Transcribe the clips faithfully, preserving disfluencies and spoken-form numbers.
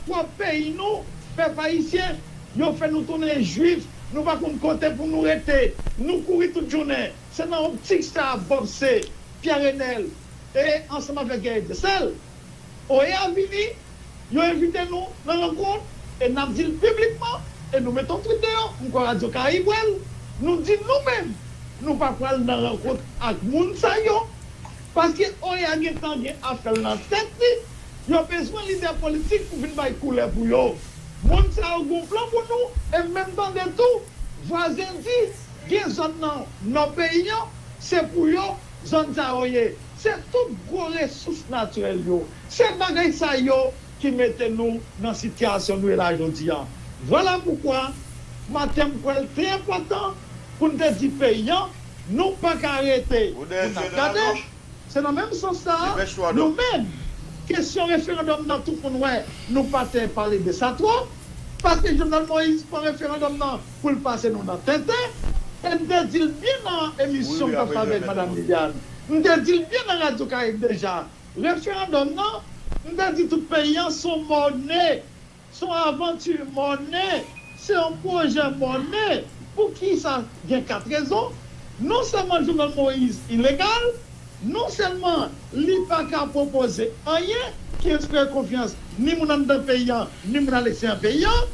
pwòp peyi nou, pèp ayisyen, yo fè nou tounen jwif, nou pa konn kote pou nou rete, nou kouri tout jounen. Se nan optik sa a Bob C, Pierre Enel, e ansanm avèk Guerrier Dieuseul, O E A vini, yo envite nou nan rankont, e n ap di l piblikman, e nou mete yon twit deyò, m kwè Radyo Karayib wè l, nou di nou menm, nou pa pral nan rankont ak moun sa yo, paske O E A gentan gen afè l nan tèt li, yo bezwen lidè politik pou vin bay koulè pou yo. Moun sa yo gen plan pou nou, e m menm tande tou, vwazen di, gen zòn nan nò peyi an, se pou yo, zòn sa yo ye. Se tout gwo resous natirèl yo. Se bagay sa yo ki mete nou nan sitiyasyon nou ye la jodi a. Vwala poukwa, maten m kwè l te enpòtan pou n te di peyi an, nou pa ka rete pou n ap gade. Se nan menm sans sa a, nou menm, kesyon referandòm nan tout moun wè, nou pa te pale de sa twòp, paske Jovenel Moïse pran referandòm nan pou l pase nou nan tenten, e m te di l byen nan emisyon m t ap fè avèk Madam Liliane, m te di l byen nan Radyo Karayib deja, referandòm nan, m te di tout peyi an se yon mòne, se yon avanti mòne, se yon pwojè mòne. Poukisa? Gen kat rezon. Non sèlman Jovenel Moïse ilegal, non sèlman li pa ka pwopoze anyen ki enspire konfyans ni moun anndan peyi an, ni moun aleksteryè peyi an,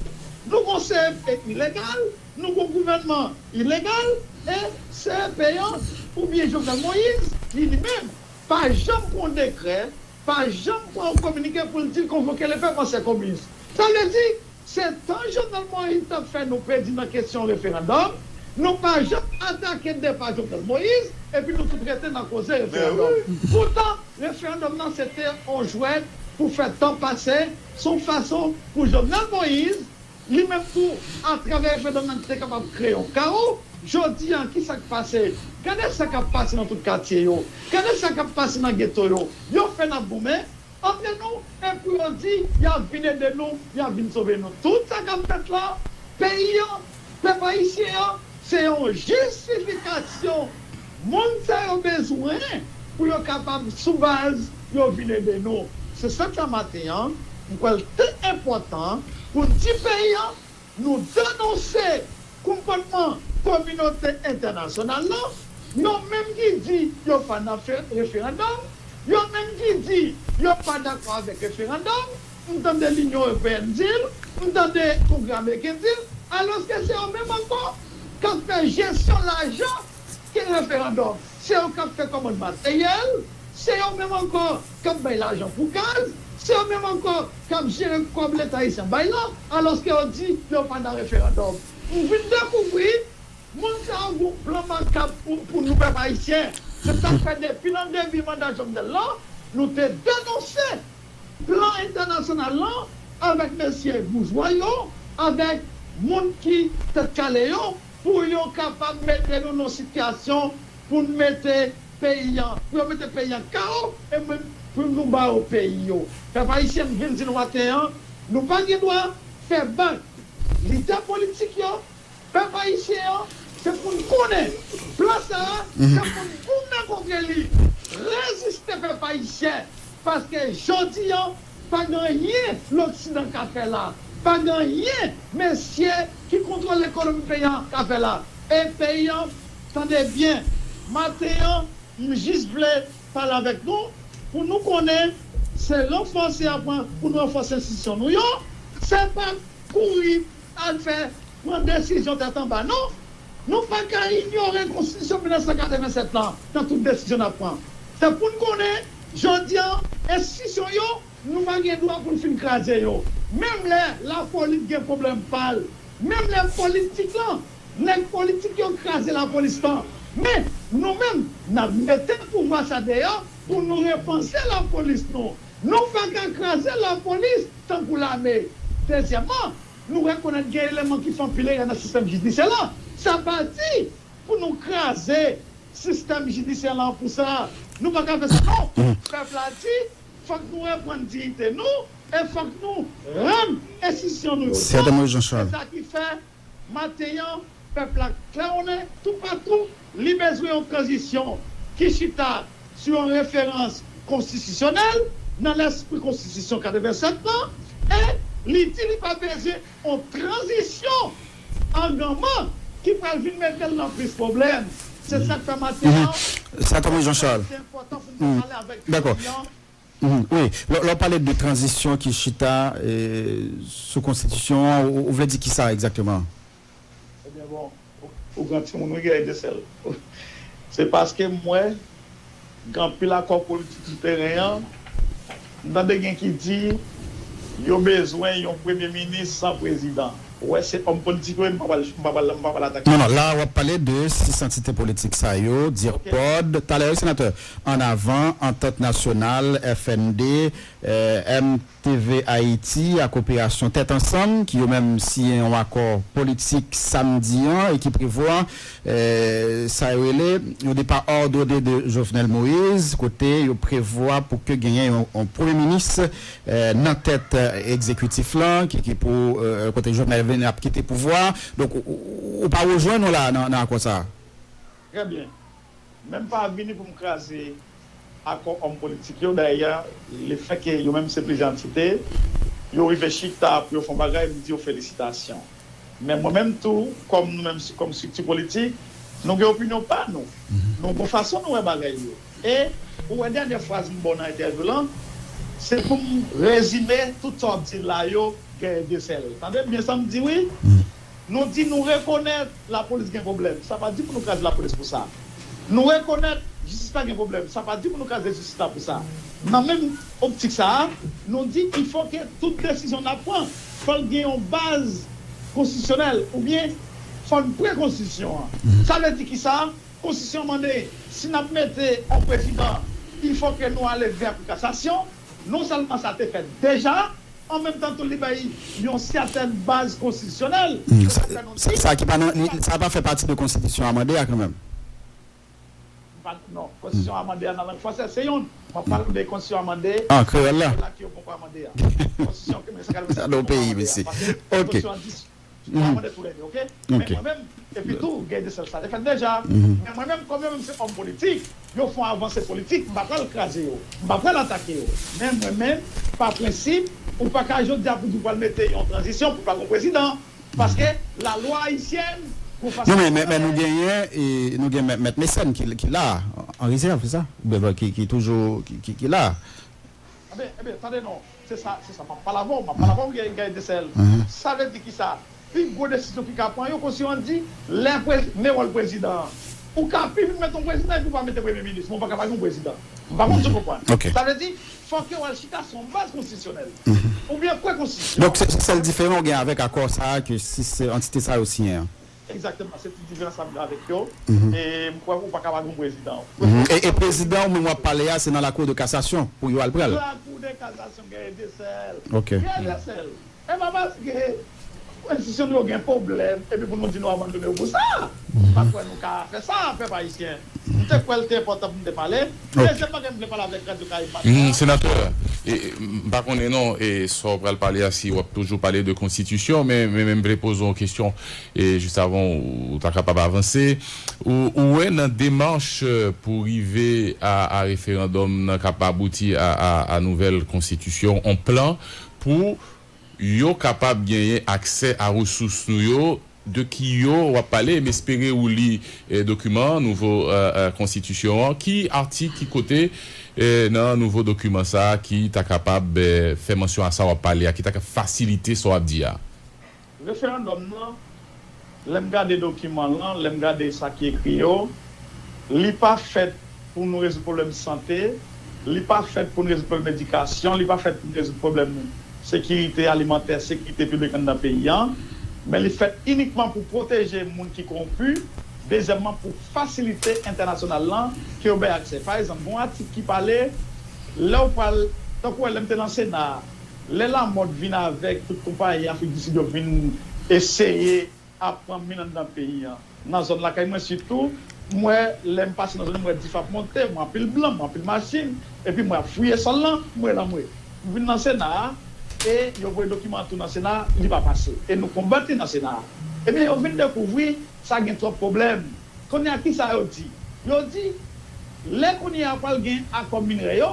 nou gon C E P ilegal, nou gon gouvènman ilegal, e C E P an, oubyen Jovenel Moïse, li li menm, pa janm pran yon dekrè, pa janm pran yon kominike pou l di l konvoke lepèp an sè kominis. Sa vle di, se tan Jovenel Moïse t ap fè nou pèdi nan kesyon referandòm, nou pa janm atake depa Jovenel Moïse, epi nou tout rete nan koze referandòm. Poutan, referandòm nan se te yon jwèt pou fè tan pase, se yon fason pou Jovenel Moïse, li menm tou, atravè referandòm nan, li te kapab kreye yon kawo. Jodi a, ki sa k pase? Gade sa k ap pase nan tout katye yo. Gade sa k ap pase nan geto yo. Yo fè n ap goumen antre nou, e pou yo di, y ap vin ede nou, y ap vin sove nou. Tout sa k ap fèt la, peyi an, pèp ayisyen an, se yon jistifikasyon moun sa yo bezwen pou yo kapab sou baz yo vin ede nou. Se sa k fè maten an, m kwè l te enpòtan pou n di peyi an, nou denonse konpòtman kominote entènasyonal la, yo menm ki di yo pa nan fe- referandòm, yo menm ki di yo pa dakò avèk referandòm. M tande Linyon Ewopeyèn di l, m tande Kongrè Ameriken di l, alòske se yo menm ankò k ap fè jesyon lajan ke referandòm. Se yo k ap fè kòmand materyèl, se yo menm ankò k ap bay lajan pou gaz, se yo menm ankò k ap jere kòb Leta ayisyen bay la, alòske yo di yo pa nan referandòm. M vin dekouvri, moun sa yo gen yon plan makab pou, pou nou pèp ayisyen. Se sa k fè depi nan debi manda Jovenel la, nou te denonse plan entènasyonal lan avèk mesye boujwa yo, avèk moun ki tèt kale yo, pou yo kapab mete nou nan sitiyasyon pou n mete peyi an, pou yo mete peyi an kawo, e menm pou nou ba yo peyi yo. Pèp ayisyen, m vin di nou maten an, nou pa gen dwa fè bak lidè politik yo, pèp ayisyen an, se pou n konnen plan sa a, se pou n goumen kont li, reziste pèp ayisyen, paske jodi an, pa gen anyen Loksidan ka fè la, pa gen anyen mesye ki kontwole ekonomi peyi an ka fè la. E peyi an, tande byen, maten an, m jis vle pale avèk nou, pou nou konnen se ranfòse aprann, pou nou ranfòse enstitisyon nou yo, se pa kouri al fè, pran desizyon tèt anba, non. Nou pa ka inyore konstitisyon mil nèf san katrevennsèt lan nan tout desizyon n ap pran. Se pou n konnen, jodi an, enstitisyon yo, nou pa gen dwa pou n fin kraze yo. Menm lè lapolis gen pwoblèm pa l, menm lè politik lan, nèg politik yo kraze lapolis lan, men nou menm, n ap mete pouvwa sa deyò pou nou repanse lapolis nou. Nou pa ka kraze lapolis tankou lame. Dezyèmman, nou rekonèt gen eleman ki fè anpil erè nan sistèm jidisyè lan. Sa pa di pou nou kraze sistèm jidisyè lan pou sa. Nou pa ka fè sa, non. Pèp la di, fòk nou reprann diyite nou e fòk nou rann enstitisyon nou yo. Se sa ki fè maten an, pèp la klèwonnen toupatou, li bezwen yon tranzisyon ki chita sou yon referans konstitisyonèl, nan lespri konstitisyon katrevennsèt lan, e Li di li pa bezwen yon tranzisyon anganman ki pral vin mete l nan plis pwoblèm. Se sa k fè maten an, Sa tonbe Jean Charles. Se enpòtan pou nou pale avèk peyi an. Wi, lè w pale de tranzisyon ki chita sou konstitisyon an, ou vle di ki sa egzakteman? Ebyen bon, ou gran timoun wi, Guerrier de Sel. Se paske m wè gen anpil akò politik sou teren an. M tande gen ki di yo bezwen yon premye minis san prezidan. Ou wè, se òm politik yo ye, m pa pral, m pa pral, m pa pral atake. Non, non, la w ap pale de sis antite politik sa yo, DIRPOD, talè wi, senatè, Ann Avan, Antant Nasyonal, FND, M T V Ayiti ak Operasyon Tèt Ansanm, ki yo menm siyen yon akò politik samdi an e ki prevwa sa yo rele yon depa òdone de Jovenel Moïse, kote yo prevwa pou ke genyen yon, yon premye minis nan tèt egzekitif lan, ki, ki pou, kote Jovenel vin ap kite pouvwa. Donk, ou, ou pa rejwenn nou la nan, nan akò sa a? Trè byen. Men m pa vini pou m kraze akò òm politik yo. Dayè, lefètke yo menm se plizyè antite, yo rive chita pou yo fè yon bagay, m di yo felisitasyon. Men mwen menm tou, kòm nou menm kòm estrikti politik, nou gen opinyon pa nou. Nou gen fason nou wè bagay yo. E ou wè dènye fraz m ba w nan entèvyou lan, se pou m rezime tout sa w ap di la yo, Guerrier de Sel. Tande byen sa m di wi. Nou di nou rekonèt lapolis gen pwoblèm. Sa pa di pou nou kraze lapolis pou sa. Nou rekonèt jistis la gen pwoblèm. Sa pa di pou nou kraze jistis la pou sa. Nan menm optik sa a, nou di il faut que tout desizyon n ap pran, fò l gen yon baz konstitisyonèl oubyen fò n pre konstitisyon an. Sa vle di kisa? Konstitisyon an mande si n ap mete yon prezidan, il faut que nou ale vè Kou Kasasyon. Non sèlman sa te fèt deja, an menm tan tou li bay yon sètèn baz konstitisyonèl. Sa ki pa nan, sa pa fè pati de konstitisyon amande a kanmenm. Non, konstitisyon amande a nan lang fransè se youn. M ap pale de konstitisyon amande an kreyòl la. Ki yo poko amande a. Konstitisyon ke men sa ka nan peyi mesye. Ok. Amande tou lè de, ok? Men mwen menm, epi tou, gen de sèl sa te fèt deja. Men mwen menm, kòm yo menm se òm politik, yo fè yon avanse politik, m pa pral kraze yo, m pa pral atake yo. Men mwen menm, pa prensip, ou pa ka jodi a pou di w pral mete yon tranzisyon pou pa gen prezidan. Paske lalwa ayisyèn, pou fason. Non, men, men, men nou genyen, e, nou gen mèt, mèt Mesèn ki, ki la, an rezèv, se sa? Oubyen ki, ki toujou, ki, ki, ki la? Ebyen, ebyen, tande non. Se sa, se sa. M ap pale avè w, m ap pale avè w, Guerrier de Sel. Sa vle di kisa? Pi gwo desizyon ki ka pran yo, konstitisyon an di, lè men wòl prezidan an. Ou ka pi vin mete yon prezidan epi ou pa mete premye minis, men ou pa ka pa gen yon prezidan. M pa konn si w konprann. Sa vle di, fòk yo al chita sou yon baz konstitisyonèl. Oubyen pre konstitisyon. Donk, se sèl diferan ou gen avèk akò sa a ke sis antite sa yo siyen an? Egzakteman, se ti diferans sa m gen avèk yo. E m kwè ou pa ka pa gen yon prezidan. E, e prezidan ou menm w ap pale a, se nan lakou de kasasyon pou yo al pran l. Lakou de kasasyon, Guerrier de Sel. Guerrier de Sel. E pa paske enstitisyon nou yo gen pwoblèm epi pou nou di nou abandone yo pou sa. M pa kwè nou ka fè sa, pèp ayisyen. M te kwè l te enpòtan pou m te pale. Dezyèm bagay m vle pale avèk Radyo Karayib maten an. Senatè, e, m pa konnen non, e sa w pral pale a, si w ap toujou pale de konstitisyon, men, men, men m vle poze w yon kesyon, e jis avan ou ta kapab avanse. Ou, ou wè nan demach, e, pou rive a, a referandòm nan k ap abouti a, a, a nouvèl konstitisyon, yon plan pou yo kapab genyen aksè a resous nou yo, de ki yo w ap pale, m espere ou li, e, dokiman an, nouvo, e, e, konstitisyon an, ki atik, ki kote, e, nan nouvo dokiman sa a ki ta kapab, e, fè mansyon a sa w ap pale a, ki ta ka fasilite sa w ap di a? Referandòm nan, lè m gade dokiman lan, lè m gade sa ki ekri yo, li pa fèt pou nou rezoud pwoblèm sante, li pa fèt pou nou rezoud pwoblèm edikasyon, li pa fèt pou nou rezoud pwoblèm sekirite alimantè, sekirite piblik anndan peyi an, men li fèt inikman pou pwoteje moun ki kowonpi, dezyèmman pou fasilite entènasyonal lan ke yo bay aksè. Pa egzanp, gen yon atik ki pale, lè w pral, tankou wè lè m te nan Sena a, lè Lamòt vin avèk tout konpayi Afrik di Sid yo vin eseye ap pran min anndan peyi an. Nan zòn lakay mwen sitou, m wè lè m pase nan zòn yo, m wè dif ap monte, m wè anpil blan, m wè anpil machin, epi m wè ap fouye sòl lan, m wè lanmwe. M vin nan Sena a, e yo voye dokiman an tou nan Sena a, li pa pase. E nou konbat li nan Sena a. Ebyen, yo vin dekouvri sa gen twòp pwoblèm. Kounye a, kisa yo di? Yo di, lè kounye a pral gen akò minerè yo,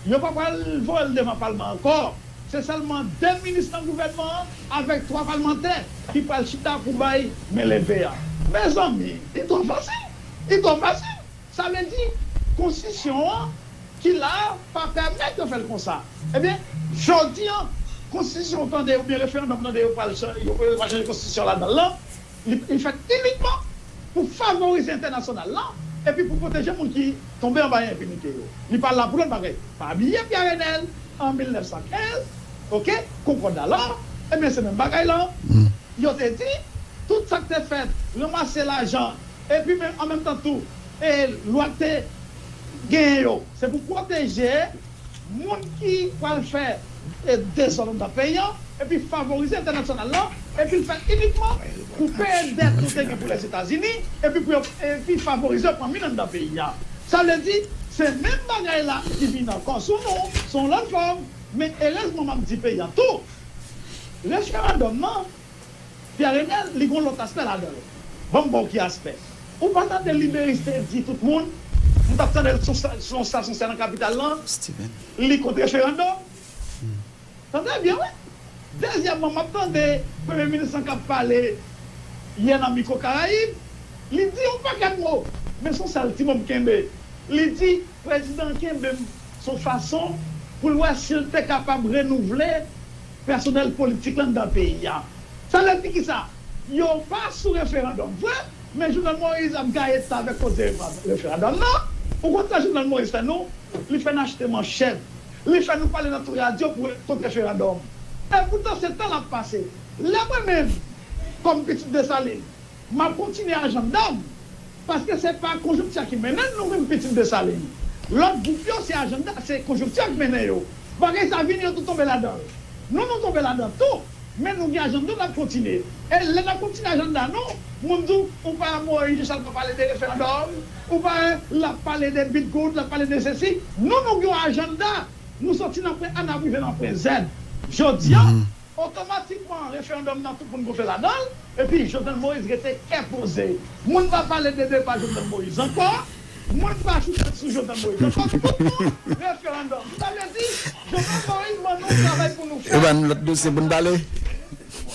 yo pa pral voye l devan palman ankò. se sèlman de minis nan gouvènman an avèk twa palmantè ki pral chita pou bay men leve a. Mezanmi, li twò fasil. Li twò fasil. Sa vle di, konstitisyon an ki la a pa pèmèt yo fè l konsa. Ebyen, jodi an, konstitisyon ou tande, oubyen referandòm ou tande yo pral chan-, yo pral chanje konstitisyon ladan l lan, li, li fèt inikman pou favorize entènasyonal lan, epi pou pwoteje moun ki tonbe anba enpinite yo. Li pa la pou lòt bagay. Pa bliye Pierre Renel, an mil nèf san kenz, oke, Concorde la, ebyen, se menm bagay lan. Yo te di, tout sa k te fèt, ranmase lajan, epi men, an menm tan tou, e lwa k te genyen yo, se pou pwoteje moun ki pral fè, e, dezòd anndan peyi an, epi favorize entènasyonal lan, epi l fèt inikman pou peye dèt nou te gen pou Lèzetazini, epi pou yo, epi favorize yo pran min anndan peyi a. Sa vle di, se menm bagay la ki vin ankò sou nou, sou yon lòt fòm, men erezman m ap di peyi a tou, referandòm nan, Pierre Renel, li gon lòt aspè ladan l. Ban m ba w ki aspè. Ou pa tande Liberis te di tout moun, m t ap tande l sou sta-, sou yon stasyon sè nan kapital lan, li kont referandòm. Tande byen, wi. Dezyèmman, m ap tande premye minis lan k ap pale yè nan Mikwo Karayib, li di yon pakèt mo, men se yon sèl ti mo m kenbe. Li di, prezidan an kenbe m se yon fason pou l wè si l te kapab renouvle pèsonèl politik lan anndan peyi a. Sa vle di kisa? Yo pa sou referandòm vre, men Jovenel Moïse ap gaye sa avèk koze referandòm nan. Ou konn sa Jovenel Moïse fè nou? Li fè n achte manchèt. Li fè nou pale nan tout radyo pou, kont referandòm. E poutan se tan l ap pase. Lè mwen menm, kòm pitit Desalin, m ap kontinye ajanda m. Paske se pa konjonkti a ki mennen n, nou menm pitit Desalin. Lòt gwoup yo, se ajanda, se konjonkti a ki mennen yo. Bagay sa vini, yo tou tonbe ladan l. Nou, nou tonbe ladan tou. Men nou gen ajanda, n ap kontinye. E lè n ap kontinye ajanda nou, moun di w, ou pa wè Moïse Jean Charles pa pale de referandòm, ou pa wè l ap pale de bit goud, l ap pale de sesi. Nou, nou gen yon ajanda. Nou soti nan pwen A, n ap rive nan pwen Z. Jodi a, otomatikman, referandòm nan, tout moun gonfle ladan l, epi Jovenel Moïse rete kè poze. Moun pa pale de depa Jovenel Moïse ankò, moun pa choute sou Jovenel Moïse ankò, tout moun referandòm. Sa vle di, Jovenel Moïse ban nou yon travay pou nou fè. E ba nou lòt dosye pou n pale.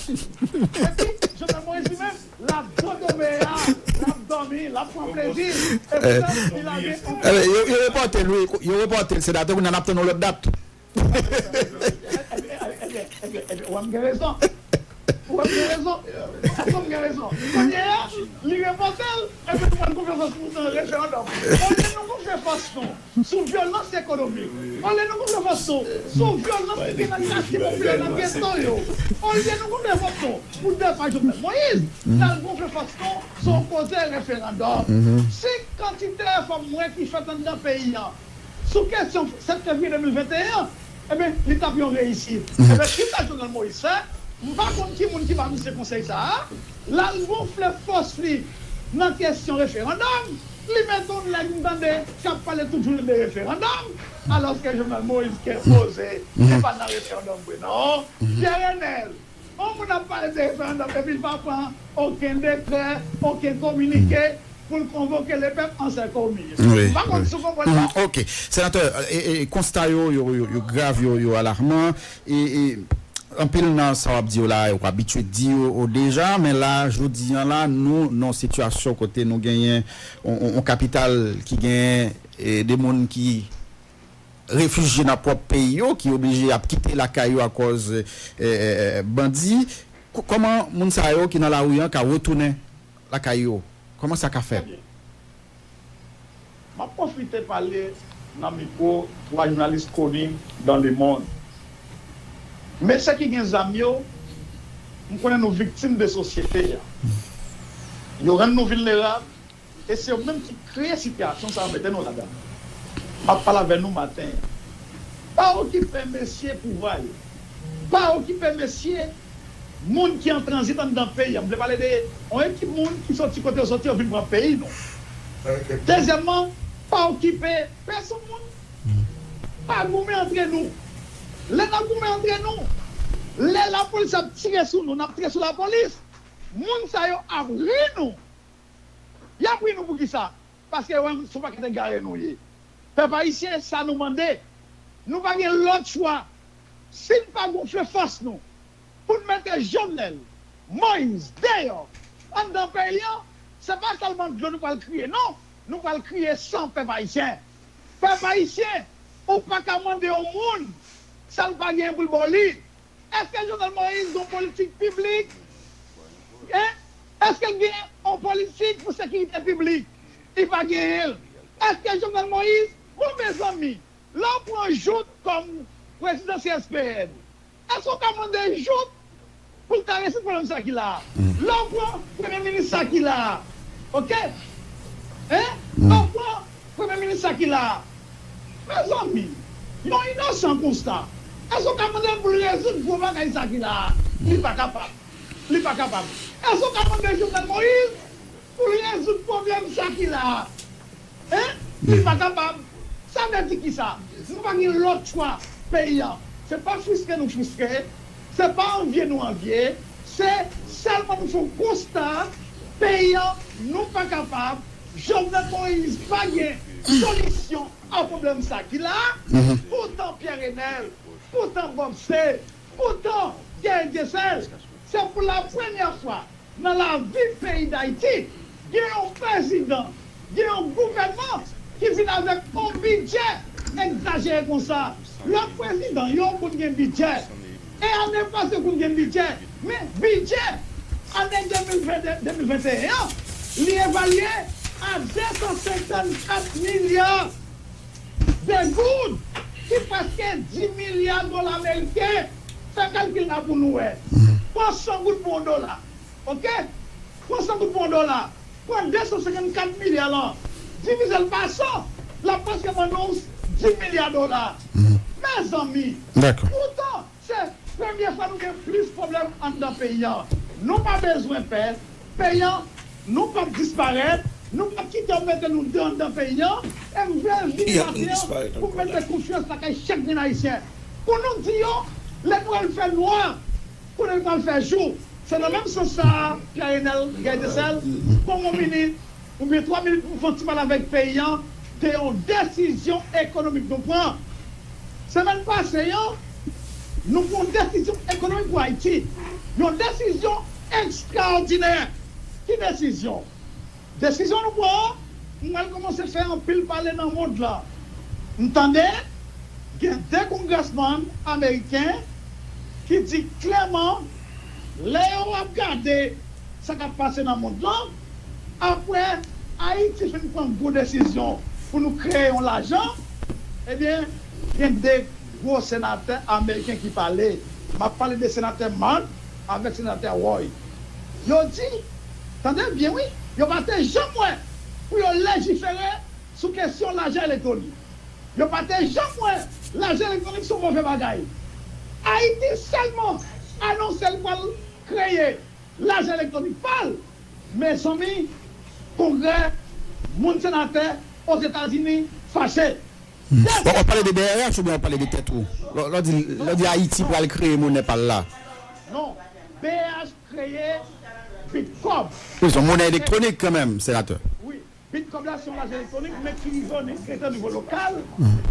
Epi, Jovenel Moïse li menm, l ap dodobe a, l ap dòmi, l ap pran plezi, epi l ap di l ap gen yon... Yo, yo repòte l, wi, yo repòte l, senatè, kounye a n ap tann yon lòt dat. Ebyen, ebyen, ebyen, ebyen, ebyen, ou wè m gen rezon. Ou wè m gen rezon. Ou wè m gen rezon. Kounye a, li repòte l, epi nou pral gonfle fòs nou nan referandòm. Olye nou gonfle fòs nou sou vyolans ekonomik, olye nou gonfle fòs nou sou vyolans ki gen nan katye popilè, nan geto yo, olye nou gonfle fòs nou pou depa Jovenel Moïse, n al gonfle fòs nou sou koze referandòm. Si kantite refòm mwen ki fèt anndan peyi a, sou kesyon sèt fevriye de mil venteyen an, ebyen, li t ap yon reyisit. Ebyen, kisa Jovenel Moïse fè? M pa konn ki moun ki ba misye konsèy sa a. L al gonfle fòs li nan kesyon referandòm. Li mete yon nèg m tande k ap pale tout jounen de referandòm, alòske Jovenel Moïse ke poze, se pa nan referandòm vre non. Pierre Renel, yon moun ap pale de referandòm epi l pa pran okenn dekrè, okenn kominike pou l konvoke lepèp an sèl kominis. Wi, m pa konn si w konprann sa. Ok. Senatè, e, e, konsta yo, yo, yo, yo grav, yo, yo alarman. E, e, anpil nan sa w ap di yo la, yo abitye di yo, yo deja, men la, jodi an la, nou, nan yon sitiyasyon kote nou genyen yon, yon, yon kapital ki genyen, e, de moun ki refijye nan pwòp peyi yo, ki oblije ap kite lakay yo akòz, e, e, e, bandi. K-, kòman moun sa yo ki nan lari an ka retounen lakay yo? Kòman sa ka fèt? M ap pwofite pale nan mikwo twa jounalis koni dans le monde. Mesye ki gen zam yo, m konnen nou viktim de sosyete a. Yo rann nou vilnerab, e se yo menm ki kreye sitiyasyon sa yo, mete nou ladan. M ap pale avè nou maten an. Pa okipe mesye pouvwa yo. Pa okipe mesye moun ki an tranzit anndan peyi a. M vle pale de yon ekip moun ki soti kote yo soti, yo vin pran peyi nou. Dezyèmman, pa okipe pèsonn moun. Pa goumen antre nou. Lè n ap goumen antre nou, lè lapolis ap tire sou nou, n ap tire sou lapolis, moun sa yo ap ri nou. Y ap ri nou poukisa? Paske yo wè se yon pakèt egare nou ye. Pèp ayisyen, sa nou mande. Nou pa gen lòt chwa. Si n pa gonfle fòs nou pou n mete Jovenel Moïse deyò anndan peyi an, se pa sèlman dlo nou pral kriye, non, nou pral kriye san pèp ayisyen. Pèp ayisyen, ou pa ka mande yon moun sa l pa genyen pou l ba w li. Èske Jovenel Moïse gen yon politik piblik? Hein? Èske l gen yon politik pou sekirite piblik? Li pa genyen l. Èske Jovenel Moïse, bon, mezanmi, lè w pran Jouthe kòm prezidan C S P N, èske w ka mande Jouthe pou l ta rezoud pwoblèm sa ki la a? Lè w pran premye minis sa ki la a, oke? Hein? Lè w pran premye minis sa ki la a, mezanmi, yon inosan konsa, èske w ka mande l pou l rezoud gwo bagay sa ki la a? Li pa kapab. Li pa kapab. Èske w ka mande Jovenel Moïse pou l rezoud pwoblèm sa ki la a? Hein? Li pa kapab. Sa vle di kisa? Nou pa gen lòt chwa. Peyi an, se pa friske nou friske, se pa anvye nou anvye, se sèlman nou fè yon konsta, peyi an, nou pa kapab. Jovenel Moïse pa gen solisyon a pwoblèm sa ki la. Poutan Pierre Renel, poutan Bob C, poutan Guerrier Dieuseul, se pou la premyè fwa nan lavi peyi Dayiti, gen yon prezidan, gen yon gouvènman ki vin avèk yon bidjè egzajere konsa. Lòt prezidan yo konn gen bidjè. E ane pase konn gen bidjè. Men bidjè ane de mil ven, de mil venteyen an, li evalye a de san senkant kat milya de goud, ki prèske dis milya dola meriken. Fè kalkil la pou nou wè. Pran san goud pou yon dola. Oke? Pran san goud pou yon dola. Pran de san senkant kat milya lan, divize l pa san, l ap prèske ban nou dis milya dola. Mezanmi, poutan, se premye fwa nou gen plis pwoblèm anndan peyi an. Nou pa bezwen pè. Peyi an, nou p ap disparèt. Nou p ap kite yo mete nou deyò anndan peyi an. E m vle vini maten an pou m mete konfyans lakay chak grenn Ayisyen. Pou nou di yo, lè nou wè l fè nwa, kounye a l pral fè jou. Se nan menm sans sa a, Pierre Renel, Guerrier Dieuseul, pran yon minit oubyen twa minit pou m fè yon ti pale avèk peyi an de yon desizyon ekonomik nou pran. Semèn pase an, nou pran yon desizyon ekonomik pou Ayiti. Yon desizyon ekstraòdinè. Ki desizyon? Desizyon nou pran an, m pral kòmanse fè anpil pale nan mond lan. M tande gen de kongrèsmann ameriken ki di klèman, lè yo ap gade sa k ap pase nan mond lan, apre Ayiti fin pran gwo desizyon pou nou kreye yon lajan, ebyen, gen de gwo senatè ameriken ki pale. M ap pale de senatè Mark avèk senatè Roy. Yo di, tande byen wi, yo pa te janm wè pou yo lejifere sou kesyon lajan elektwonik. Yo pa te janm wè lajan elektwonik se yon move bagay. Ayiti sèlman anonse l pral kreye lajan elektwonik pa l. Mezanmi, Kongrè, moun senatè Ozetazini fache. Bon, w ap pale de B R H oubyen w ap pale de tèt ou? Lè w di, lè w di Ayiti pral kreye monè pa l la. Non, B R H kreye Bitcoin. Wi, se yon monè elektwonik kanmenm, senatè. Wi, Bitcoin la se yon lajan elektwonik, men ki rive o ni-, rete o nivo lokal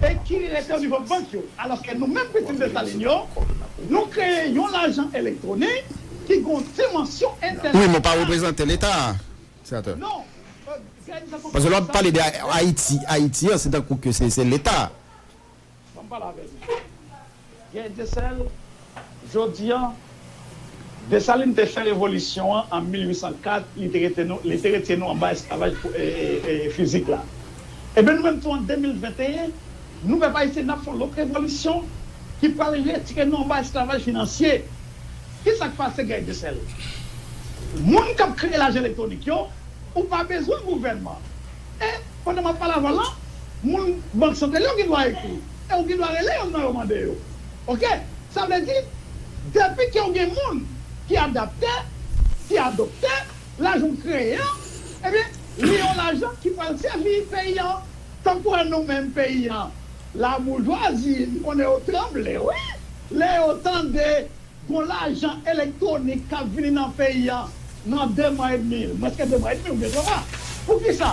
e ki rete o nivo bank yo. Alòske nou menm pitit Desalin yo, nou kreye yon lajan elektwonik ki gen yon dimansyon entènasyonal. Wi, men w pa reprezante Leta, senatè. Non. Paske lè w ap pale de Ayiti, Ayiti an, se tankou ke se, se Leta. Ban m pale avè nou. Guerrier Dieuseul, jodi an, Desalin te fè revolisyon an an mil uit san kat, li te rete nou, li te retire nou anba esklavaj, e, e, e, fizik la. Ebyen, nou menm tou, an de mil venteyen, nou pèp ayisyen, n ap fè yon lòt revolisyon ki pral retire nou anba esklavaj finansye. Ki sa k pase, Guerrier Dieuseul? Moun k ap kreye lajan elektwonik yo, ou pa bezwen gouvènman. E, pandan m ap pale avè w lan, moun Bank Santral yo gen dwa ekri. E ou gen dwa rele youn nan yo, mande yo. Oke? Sa vle di, depi ke w gen moun ki adapte, ki adopte lajan w kreye an, ebyen, li yon lajan ki pral sèvi peyi an. Tankou nou menm peyi an, laboujwazi, m konnen yo tranble, wi, lè yo tande gon lajan elektwonik k ap vini nan peyi an nan de mwa edmi, mwens ke de mwa edmi oubyen twa mwa. Poukisa?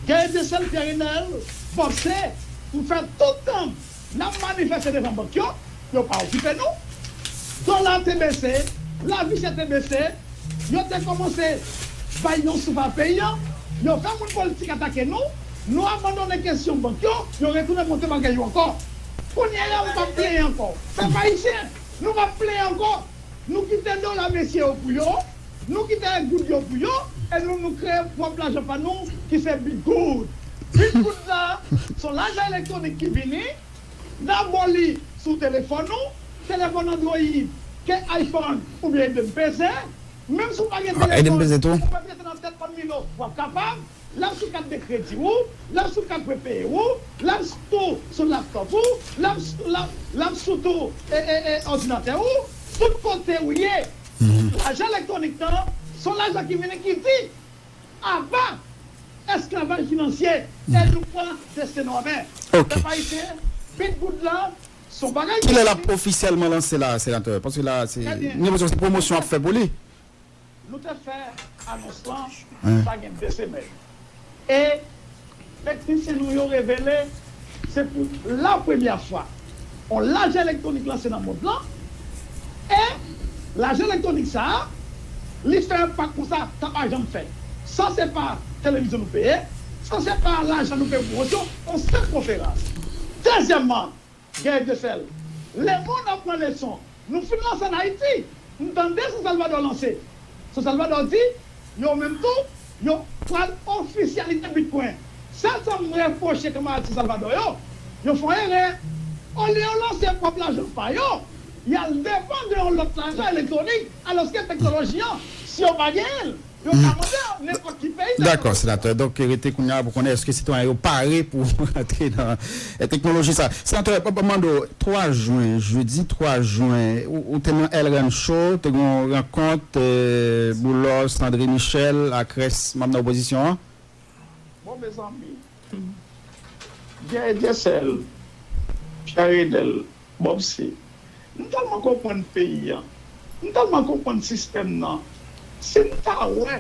Guerrier Dieuseul, Pierre Renel, Bob C, nou fè tout tan n ap manifeste devan bank yo, yo pa okipe nou. Dola te bese, lavi chè te bese, yo te kòmanse bay yon souf a peyi a, yo fè moun politik atake nou, nou abandone kesyon bank yo, yo retounen monte bagay yo ankò. Kounye a, nou p ap plenyen ankò. Pèp ayisyen, nou p ap plenyen ankò. Nou kite dola mesye yo pou yo, nou kite goud yo pou yo, e nou, nou kreye pwòp lajan pa nou, ki se Bitgoud. Bitgoud la, se yon lajan elektwonik ki vini, dabò li sou telefòn ou, telefòn Android, ke iPhone oubyen M P C, menm si w pa gen telefòn, ou mèt rete nan tèt bann Milo, w ap kapab, l ap sou kat de kredi ou, l ap sou kat prepeye ou, l ap tou sou laptòp ou, l ap, l ap, l ap sou tou e, e, e, òdinatè ou, tout kote ou ye. Lajan elektwonik lan, se yon lajan ki vini ki di, aba esklavaj finansye, e nou pran desten nou an men. Pèp ayisyen, Bitgoud lan, se yon bagay ki... Kilè l ap ofisyèlman lanse la, senatè? Paske la, se, m gen enpresyon se pwomosyon ap fè pou li. Nou te fè anons lan, sa gen de semèn. E teknisyen nou yo revele, se pou la premyè fwa, yon lajan elektwonik lanse nan mond lan. E lajan elektwonik sa a, li fè enpak konsa, sa pa janm fèt. Sa se pa televizyon nou peye, sa se pa lajan nou peye pou pwomosyon, yon senp konferans. Dezyèmman, Guerrier Dieuseul, lemonn ap pran leson. Nou fin lanse ann Ayiti. M tande San Salvador lanse. San Salvador di, yo menm tou, yo pral ofisyalize Bitcoin. Sèl sa m repwoche kanmarad San Salvador yo, yo fè yon erè. Olye yo lanse pwòp lajan pa yo, y al depann de yon lòt lajan elektwonik, alòske teknoloji an, si yo pa genyen l, yo ka mande nenpòt ki peyi. Dakò, senatè. Donk, rete kounye a pou konnen èske sitwayen yo pare pou rantre nan, eh, teknoloji sa. Senatè, m ap mande w, twa jen, jedi twa jen, ou, ou te nan El Rancho, te gen yon rankont, eh, Boulos, André Michel ak rès manm nan opozisyon an? Bon, mezanmi, Guerrier Dieuseul, Pierre Renel, Bob C, m tèlman konprann peyi a, m tèlman konprann sistèm nan. Si m ta wè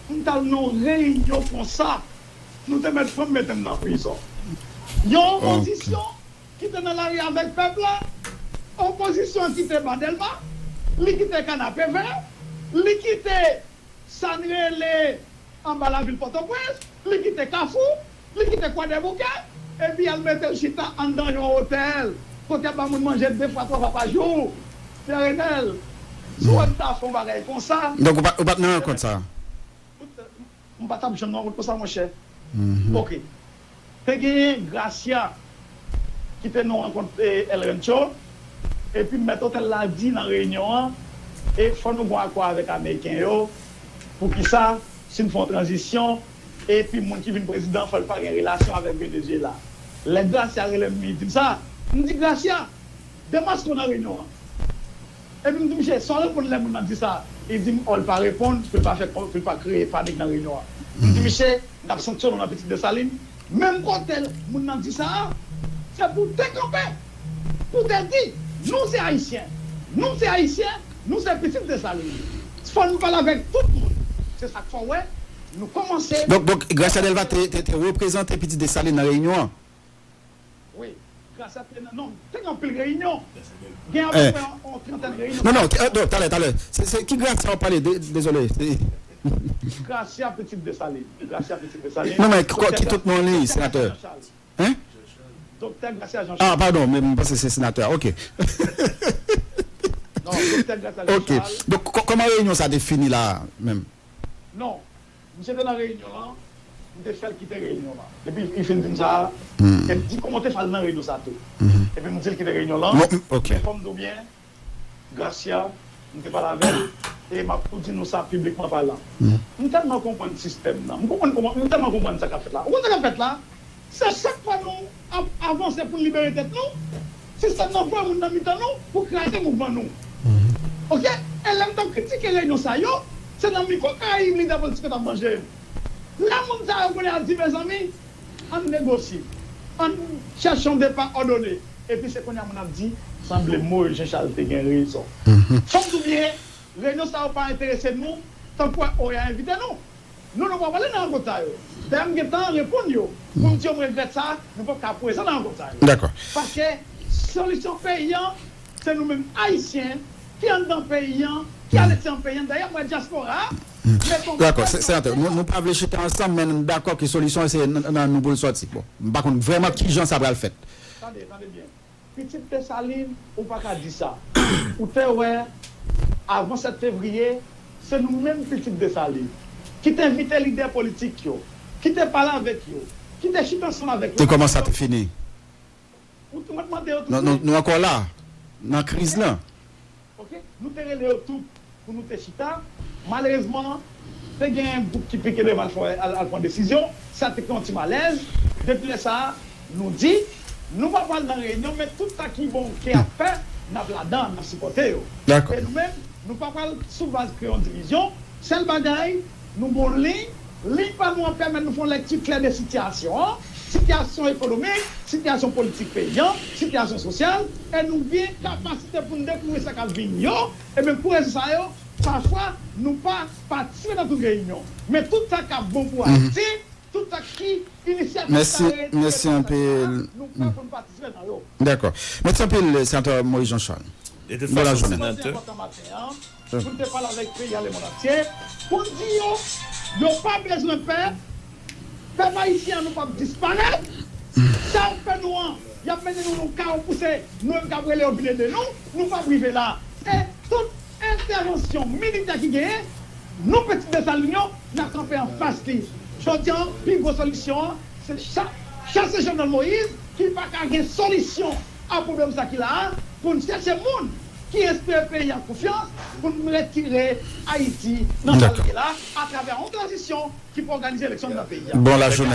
m t al nan yon reyinyon konsa, nou te mèt pran m mete m nan prizon. Yon opozisyon ki te nan lari avèk pèp la, opozisyon ki te ba Dèlma, li kite Kanapevè, li kite sa n rele anba lavil Pòtoprens, li kite Kafou, li kite Kwadèboukè, epi y al mete l chita anndan yon otèl, kote y ap ba moun manje de fwa, twa fwa pa jou. Pierre Renel, si w wè m ta fè yon bagay konsa. Donk, ou pa, ou pa t nan rankont sa a? M pa t ap janm nan rankont konsa, monchè. Oke. Te genyen Gracia ki te nan rankont, eh, El Rancho, epi mèt otèl la di nan reyinyon an, e fò nou gen akò avèk Ameriken yo, poukisa, si n fè yon tranzisyon, epi moun ki vin prezidan, fò l pa gen relasyon avèk Venezyela. Lè Gracia rele m, li di m sa, m di, Gracia, demaske w nan reyinyon an. Epi m di misye, sa w reponn lè moun nan di sa? Li di m, o, l pa reponn, pou l pa fè, pou l pa kreye panik nan reyinyon an. M di misye, n ap sanksyone w nan Pitit Desalin. Menm kote moun nan di sa a, se pou w te kanpe, pou w te di, nou se Ayisyen, nou se Ayisyen, nou se Pitit Desalin. Fò nou pale avèk tout moun. Se sa k fè w wè, nou kòmanse. Donk, donk, Gracia Delva te, te, te reprezante Pitit Desalin nan reyinyon an? Wi, Gracia te nan, non, te gen anpil reyinyon. Gen apeprè yon, yon trantèn reyinyon. Non, non, non, talè, talè. Se, se ki Gracia w ap pale? De-, dezole. Gracia Pitit Desalin. Gracia Pitit Desalin. Non, men ki, ki tout non li, senatè? Hein? Doktè Gracia Jean Charles. Ah, padon, men m panse se senatè. Ok. Non, Doktè Gracia Jean Charles. Ok. Donk, kò-, kòman reyinyon sa te fini la menm? Non. Misye te nan reyinyon an, m te fè l kite reyinyon an. Epi li fin di m sa, e m di kòman w te fè al nan reyinyon sa tou. Epi m di l kite reyinyon lan. Men fò m di w byen, Gracia, m te pale avè l, e m ap tou di nou sa piblikman palan. M tèlman konprann sistèm nan, m konprann kòman, m tèlman konprann sa k ap fèt la. Ou konn sa k ap fèt la? Se chak fwa nou ap avanse pou n libere tèt nou, sistèm nan voye moun nan mitan nou pou kraze mouvman nou. Oke? E lè m t ap kritike reyinyon sa yo, se nan mikwo Karayib lidè politik yo t ap manje m. Lè moun sa yo kounye a di, mezanmi, ann negosye, ann chèche yon depa òdone. Epi se kounye a moun ap di, sanble Moyiz Jan Chal te gen rezon. Fò m di w byen, reyinyon sa yo pa enterese nou, tankou wè oea envite nou. Nou, nou pa prale nan rankont sa yo. Dayè, m gentan reponn yo pou m di yo m regrèt sa, nou p ap ka prezan nan rankont sa yo. Dakò. Paske Solisyon peyi an, se nou menm Ayisyen ki anndan peyi an, ki aletranjè peyi an. Dayè, m wè dyaspora a mete yon Dakò, se- senatè, nou, nou pa vle chita ansanm, men nou dakò ke solisyon an se nan, nan nou pou l sòti. Bon, m pa konn vrèman ki jan sa pral fèt. Tande, tande byen. Pitit Desalin, ou pa ka di sa. Ou te wè, avan sèt fevriye, se nou menm pitit Desalin ki te envite lidè politik yo, ki te pale avèk yo, ki te chita ansanm avèk yo. E kòman sa te fini? Ou te mande yo tou. Nou, nou, nou ankò la, nan kriz lan. Ok, nou te rele yo tout pou nou te chita. Malerezman, te gen yon gwoup ki pike devan al fè- al, al pran desizyon. Sa te kreye yon ti malèz. Depi lè sa a, nou di, nou pa pral nan reyinyon, men tout sa ki bon kè ap fè, n ap ladan, n ap sipòte yo. Dakò. E nou menm, nou pa pral sou baz kreye yon divizyon. Sèl bagay, nou gon liy, liy pa nou an pèmèt nou fè yon lèkti klè de sitiyasyon an, sitiyasyon ekonomik, sitiyasyon politik peyi an, sitiyasyon sosyal, e nou gen kapasite pou n dekouvri sa k ap vini yo, ebyen pou rezon sa yo, pafwa, nou pa patisipe nan tout reyinyon. Men tout sa k ap bon pou Ayiti, tout sa ki inisyativ Mèsi, sa yo, mèsi anpil. Nou prè pou n patisipe nan yo. Dakò. Mèsi anpil, senatè Moïse Jean Charles. De tout Bon fason, lajounen. senatè. Pou n te pale avèk peyi a lemond antye, pou n di yo, yo pa bezwen pè, pèp ayisyen an nou p ap disparèt, sa y ap fè nou an, y ap mennen nou nan kawo pou se nou menm k ap rele yo vin ede nou, nou p ap rive la. E tout entèvansyon militè ki genyen, nou pitit Desalin yo, n ap kanpe anfas li. Jodi an, pi gwo solisyon an, se cha- chase Jovenel Moïse, ki pa ka gen solisyon a pwoblèm sa ki la a, pou n chèche moun ki enspire peyi a konfyans, pou n retire Ayiti nan sa l ye la, atravè yon tranzisyon ki pou òganize eleksyon nan peyi a. Bon lajounen.